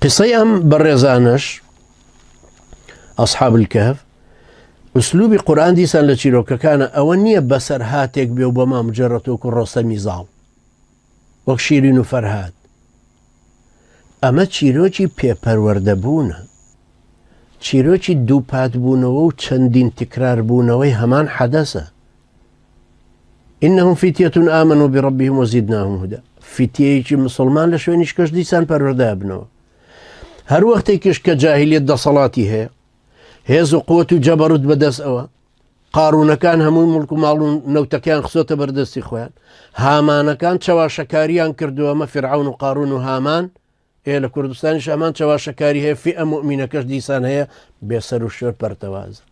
قسەی ئەم بەڕێزانەش ئەصحاب الکهف ئوسلوبی قورآن دیسان لە چیرۆکەکانە ئەوە نییە بەسەر هاتێک بێ و بەما مجرەت وەکو ڕۆستەمی زاڵ وەک شیرین و فەرهاد ئەمە چیرۆکی پێپەروەردەبوونە چیرۆکی دووپاتبوونەوە و چەندین تکراربوونەوەی هەمان حەدەسە إنهم فتية آمنوا بربهم وزدناهم هدى فتیەیەکی مسلمان لە شوێنیش کەش دیسان پەروەردە بنەوە هەر وەختێکیش کە جاهلیت دەسەڵاتی هەیە هێز و قوت و جەبەروت بەدەست ئەوە قارونەکان هەمووی مڵک و ماڵ و نەوتەکەیان خسۆتە بەردەستی خۆیان هامانەکان چەواشەکاریان کردووە مە فرعون و قارون و هامان ئێ لە کوردستانیش هەمان چەواشەکاری هەیە فیئە موئمینەکەش دیسان هەیە بێسەر و شوێن پەرتەوازە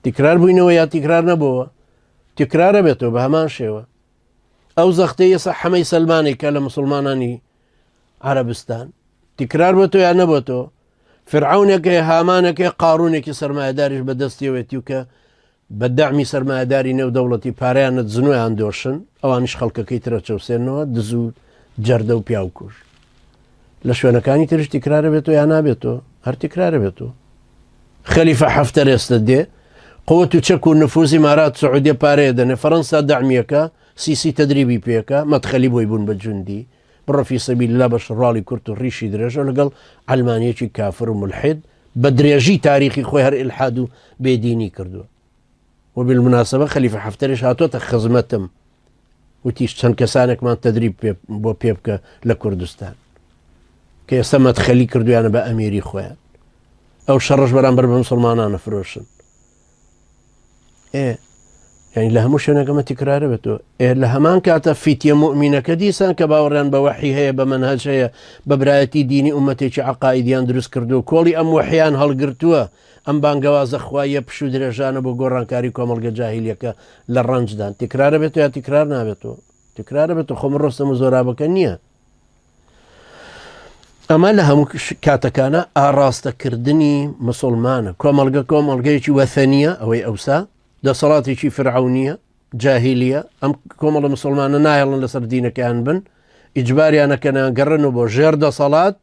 تکرار بووینەوە یا تکرار نەبووە تکرارە بێتەوە بە هەمان شێوە ئەو زەختەی ئێستا حەمەی سەلمانی کە لە مسلمانانی عربستان تکرار بە تۆ یا نەبێتەوە فرعونێک هەیە هامانێک هەیە قارونێکی سەرمایەداریش بەدەستیەوەتی و کە بە دەعمی سەرمایەداری نێودەوڵەتی پارەیان نەدزن و یان دۆشن، ئەوانیش خەڵکەکەی ترە چەوسێننەوە، دز و جەردە و پیاوکوژ. لە شوێنەکانی ترش تکرارە بێتەوە یا نابێتەوە؟ هەر تکرارە بێتەوە. خەلیفە حەفتەر ئێستا دێ، قوت و چەک و نفوزی مارات سعودیە پارەیە دەنێ، فەرەنسا دەعمیەکە، سیسی تەدریبی پێکە، مەدخەلی بۆی بوون بە جوندی، بڕۆ فی سەبیل اللە بە شڕواڵی کورت و ڕیشی درێژەوە لەگەڵ عەلمانیەکی کافر و مولحید بە درێژی تاریخی خۆی هەر ئیلحاد و بێدینی کردووە و بالمناسبە خەلیفە حەفتەریش هاتۆتە خزمەتم وتیش چەند کەسانێکمان تدریب بۆ پێ بکە لە کوردستان کە ئێستا مەدخەلی کردویانە بە ئەمیری خۆیان ئەو شەڕش بەرامبەر بە مسلمانانە فرۆشن ئێ یعنی لە هەموو شوێنەکەمە تکرارە بێتەوە ئێ لە هەمان کاتە فیتیە مؤمنەکە دیسان کە باوەڕیان بە وەحی هەیە بە مەنهەج هەیە بە برایەتی دینی ئومەتێکی عقائیدیان دروست کردو کۆڵی ئەم وەحیان هەڵگرتووە ئەم بانگەوازە خوایە پشوو درێژانە بۆ گۆڕانکاری کۆمەڵگە جاهیلیەکە لە ڕەنجدان تکرارە بێتەوە یا تکرار نابێتەوە تکرارە بێتەوە خۆ من ڕۆستەم و زۆرابەکە نییە ئەمە لە هەموو کاتەکانە ئاڕاستەکردنی مسلمانە کۆمەڵگە کۆمەڵگەیەکی وەثەنیە ئەوەی ئەوسا دەسەڵاتێکی فرعونیە جاهلیە ئەم کۆمەڵە مسلمانە نایڵن لەسەر دینەکەیان بن ئیجباریانەکەنیان گەڕن و بۆ ژێر دەسەڵات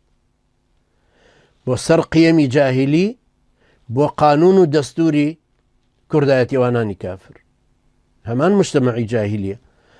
بۆ سەر قیەمی جاهلی بۆ قانون و دەستوری کوردایەتیوانانی کافر هەمان مجتمعی جاهلیە.